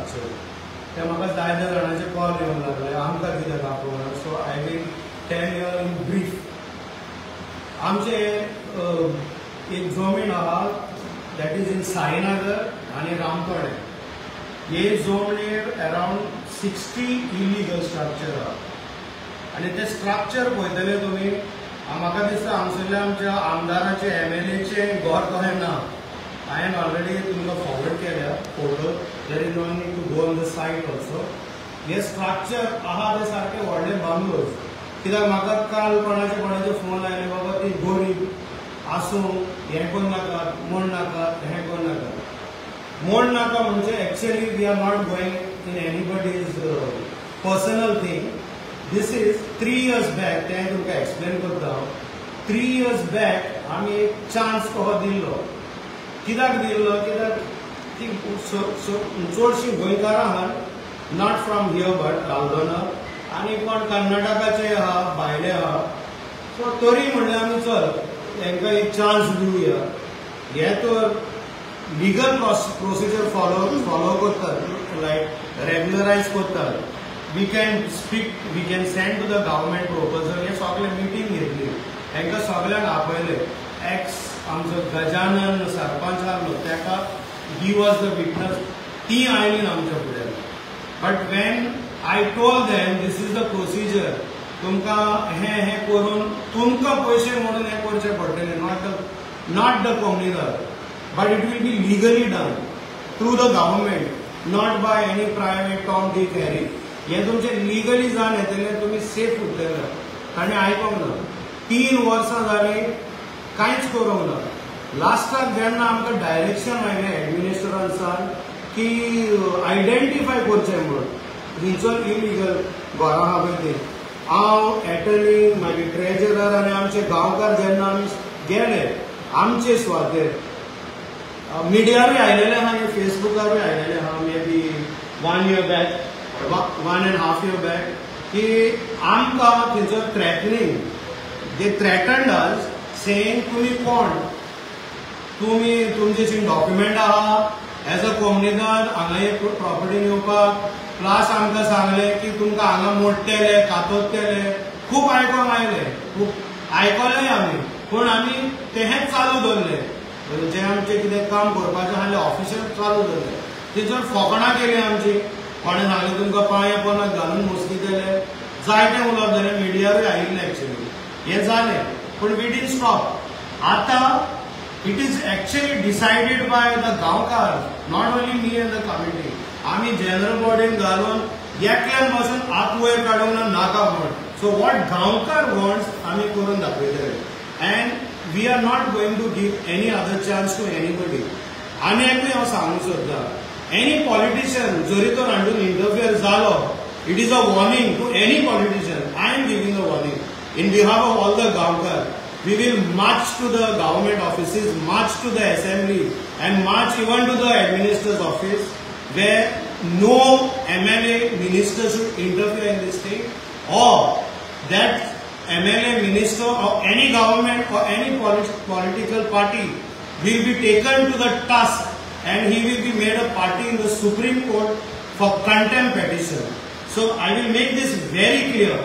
structure. ते म्हाका जायते जाणांचे कॉल येवंक लागले, आमकां कित्याक आपोवना. So I will tell you in brief. आमचे एक जमीन आहा, that is in Sainagar आनी रामतोडे. हे जमनीर अरावंड 60 इलिगल स्ट्रक्चर आहा आनी ते स्ट्रक्चर पळयतले तुमी, म्हाका दिसता हांगसरल्या आमच्या आमदाराचे एमएलएचे घर कहें ना. हांवें ऑलरेडी तुमकां फॉरवर्ड केल्या photo. There is no need to go on the site also. हे स्ट्रक्चर आहा ते सारके व्हडले बंगलोज. कित्याक म्हाका काल कोणाचे कोणाचे फोन आयले, बाबा ती गरीब आसूं, हें करूं नाकात, म्हण नाकात, हें करूं नाकात, मोड नाका. म्हणजे actually we are not going in anybody's personal thing. This is 3 years back. तें तुमकां एक्सप्लेन करता हांव. 3 इयर्स बॅक आमी एक चान्स कहो दिल्लो. कित्याक दिल्लो? कित्याक ती चडशीं गोंयकारां आहात, not from here but Aldona आनी कोण कर्नाटकाचे आहा, भायले आहा. सो तरी म्हणलें आमी, चल तांकां एक चान्स दिवया. हे तर लिगल प्रोसिजर फॉलो करतात, लायक रेगुलरायज करतात. We can speak, we can send to the government proposal. हे सगळे मिटींग घेतली, तांकां सगळ्यांक आपयले. एक्स आमचो गजानन सरपंच आहलो, ताका, he was the witness. ती आयली ना आमच्या फुड्यान. But when I told them this is the procedure, तुमकां हें हें करून तुमकां पयशे म्हणून हें करचें पडटलें, not the comunidad, but it will be legally done through the government, not by any private Tom, Dick, Harry. हें तुमचें लिगली जावन येतलें, तुमी सेफ उरतले. ताणें आयकोंक ना. 3 वर्सां जालीं, कांयच करूंक ना. लास्टाक जेन्ना आमकां डायरेक्शन आयलें एडमिनिस्ट्रेटरान की आयडेंटिफाय करचें म्हणून खंयचो इलिगल घरां आहा पळय ती, हांव, एटर्नी, मागीर ट्रेजरर आनी आमचे गांवकार जेन्ना आमी गेले आमचे सुवातेर, मिडियारूय आयलेले आहा, फेसबुकारूय आयलेले आहा, maybe one year back, one and half year back, की आमकां थंयसर threatening, they threatened us saying, तुमी कोण, तुमी तुमचे डॉक्युमेंट आहा एज अ कोमुनिदाद हांगा एक प्रॉपर्टी येवपाक? प्लस आमकां सांगलें की तुमकां हांगा मोडटले, कातोत्तले. खूब आयकोंक आयलें, खूब आयकलें आमी, पूण आमी तेहेंच चालू दवरलें. जें आमचें कितें काम करपाचें आहलें ऑफिशियल, चालू दवरलें. थंयसर फकाणां केली आमची. कोणें सांगलें तुमकां पांया पोनाक घालून मुसकितले. जायतें उलोवप जालें, मिडियारूय आयिल्लें. एक्चुअली हें जालें, पूण we didn't stop. आतां it is actually decided by the Gaonkar, not only me and the committee. आमी जनरल बॉडीन घालून एकल्यान पासून हात वयर काडूंक ना, नाका म्हण. सो what गांवकार वॉन्ट्स आमी करून दाखयतले and we are not going to give any other chance to anybody. आनी एकूय हांव सांगूंक सोदतां, एनी पॉलिटिशियन जरी तर हांडून इंटरफियर जालो, it is a warning to any politician. I am giving a warning in behalf of all the Gaonkar. We will march to the government offices, march to the assembly and march even to the administrator's office, where no MLA, minister should interfere in this thing, or that MLA, minister or any government or any political party will be taken to the task and he will be made a party in the Supreme Court for contempt petition. So I will make this very clear.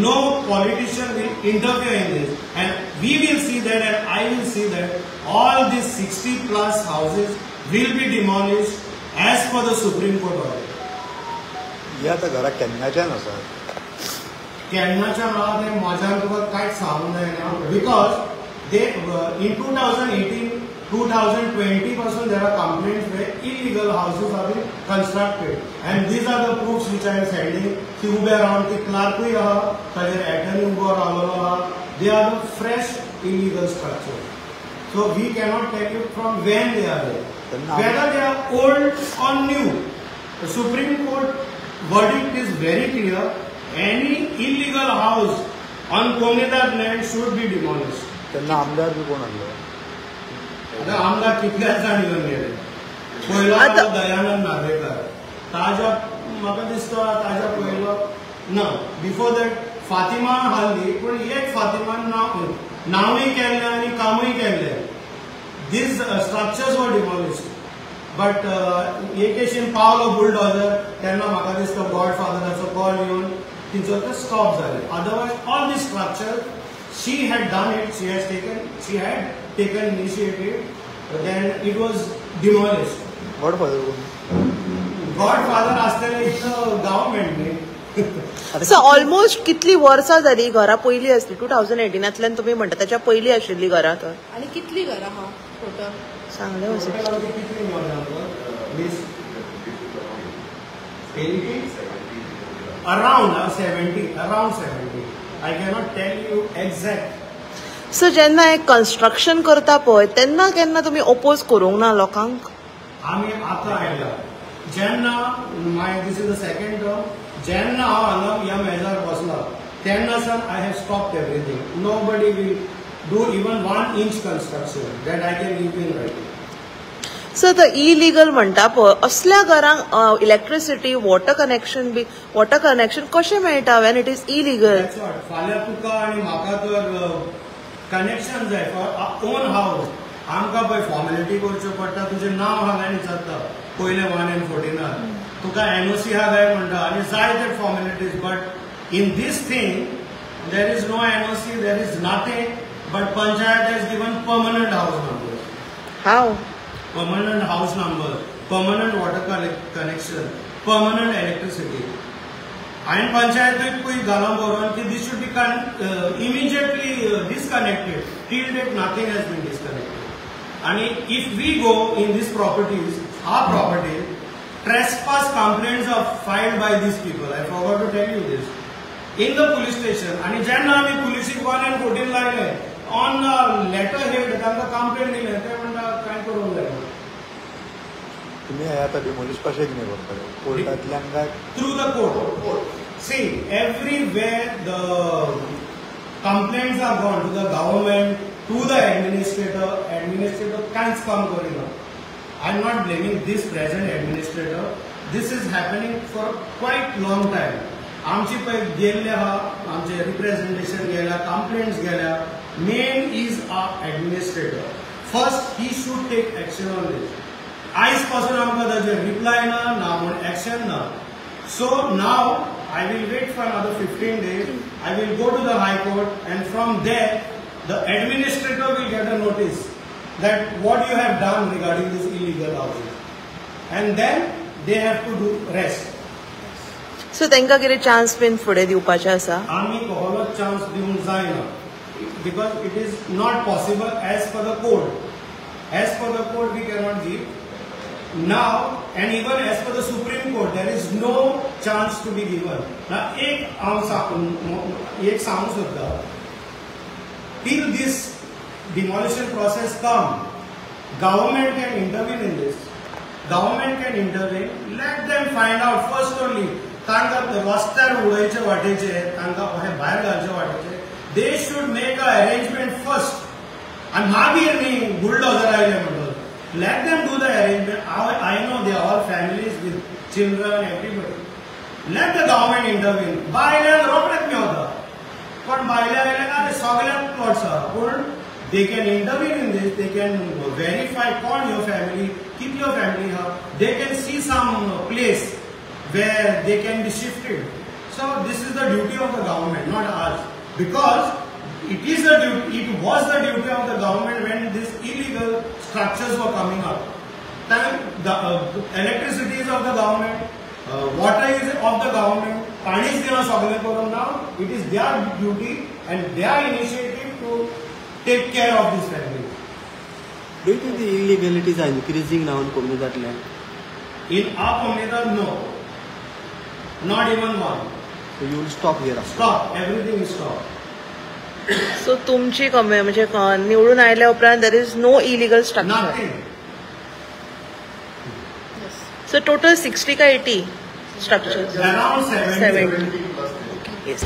No politician will interfere in this. And we will see that and I will see that all these 60 plus houses will be demolished as per the Supreme Court order. ही आतां घरां केन्नाच्यान आसा? केन्नाच्यान आहा तें म्हज्यान तुका कांयच सांगूंक जायना, because they in 2018, 2020 पासून there are complaints where illegal houses are been constructed, and these are the proofs which I am sending. ती उबे रावन, ती क्लार्कूय आहा, ताजेर एटर्नी उबो रावलेलो आहा. They are the fresh illegal structure, so we cannot tell you from when they are there, तेन्ना whether they are old or new. The Supreme Court verdict is very clear. Any illegal house on Comunidad land should be demolished. तेन्ना आमदार बी कोण आहलो? आता आमदार कितल्याच जाण येवन गेले. पयलो आता- आसलो दयानंद नार्वेकर. ताज्या म्हाका दिसता ताज्या पयलो ना, बिफोर that Fatima आहली, पूण एक फातिमान नांव नांवूय केल्लें आनी कामूय केल्लें. These structures were demolished. But एकेशीन पावलो बुलडॉजर तेन्ना म्हाका दिसता गॉड फादराचो कॉल येवन तिचो ते स्टॉप जालें. Otherwise all the structure she had done it, she had taken initiative, then it was demolished. Godfather कोण? गॉडफादर आसतले गव्हर्मेंट न्ही. सो ऑलमोस्ट कितली वर्सां जाली घरां पयलीं आसली 2018 तुमी म्हणटा त्याच्या पयलीं आशिल्ली घरां तर. आनी कितली घरां आहा टोटल सांगले? कितली around 70, around 70. I cannot tell you exact. So जेन्ना एक कन्स्ट्रक्शन करता पळय तेन्ना केन्ना तुमी ओपोज करूंक ना लोकांक? आमी आतां आयला जेन्ना my this is the second term, जेन्ना हांव हांगा ह्या मेजार बसला तेन्ना सान I have stopped everything. Nobody will do even 1 inch construction that I can give in writing. So the illegal म्हणटा पळय असल्या घरांक इलेक्ट्रिसिटी वॉटर कनेक्शन बी वॉटर कनेक्शन कशें मेळटा when it is illegal? फाल्यां तुका आनी म्हाका तर कनेक्शन जाय फॉर ओन हावस, आमकां पळय फॉर्मेलिटी करच्यो पडटा. तुजें नांव आहा काय विचारता पयलें 1 and 14 तुका एनओसी आहा काय म्हणटा आनी जाय ते formalities. But in this thing there is no NOC, there is nothing, but panchayat has given permanent house number. How? Permanent house number, permanent water connection, permanent electricity. And पंचायतीकूय घालून बरोवन की this should be immediately disconnected. Till date nothing has been disconnected. आणि if we go in this properties, our property, trespass complaints are filed by these people. I forgot to tell you this. In the police station. आणि जेन्ना आमी पुलिसीक 1 and 14 लायले on later head तांकां complaint दिले ते म्हणटा कांय करूंक जायना. तुमी हे आतां डिमोलिश कशें कितें करतले? कोर्टांतल्यान काय through the court? See, everywhere the complaints are gone to the government, to the administrator. Administrator कांयच काम करिना. I am not blaming this present administrator. This is happening for quite long time. आमची पळय गेल्ले आहा, आमचे रिप्रेझेंटेशन गेल्या, complaints गेल्या. Main is our administrator. First he should take action on this. आयज पासून आमकां ताजेर रिप्लाय ना, ना म्हूण एक्शन ना. So now I will wait for another 15 days. I will go to the high court and from there the administrator will get a notice that what you have done regarding this illegal houses, and then they have to do rest. So तांकां कितें chance बीन फुडें दिवपाचें आसा? आमी कसलोच chance दिवंक जायना because it is not possible as per the code. As per the code we cannot give now, and even as per the Supreme Court there is no chance to be given. Now एक हांव एक सांगूंक सोदता, till this demolition process come, government can intervene in this. Government can intervene. Let them find out first only. तांकां रस्त्यार उडयचे वाटेचे, तांकां अशें भायर घालचे वाटेचे, they should make a arrangement first. आनी मागीर न्ही बुलडॉजर आयले म्हणून let them do the arrangement. I know they all families with children, everybody. Let the government intervene. भायल्यान रोखडेच मेवता, पण भायल्या आयले ना सगळ्याक प्लॉट्स आहा, पूण they can intervene in this. They can verify कोण ह्यो फॅमिली, कितल्यो फॅमिली आहा. They can see some place where they can be shifted. So this is the duty of the government, not ours, because it is the duty, it was the duty of the government when these illegal structures were coming up. Then the electricity is of the government, water is of the government, पाणीच दिना सगळें करून. Now it is their duty and their initiative to take care of this family. Do you think the illegalities are increasing now in Comunidade land? In our Comunidade, no. Not even one. So you will stop here after? Stop. Everything is stopped. So तुमची कमी म्हणजे निवडून आयल्या उपरांत there is no illegal structure. Nothing. Yes. So total 60 का 80 structures? Around 70. 70. Yes.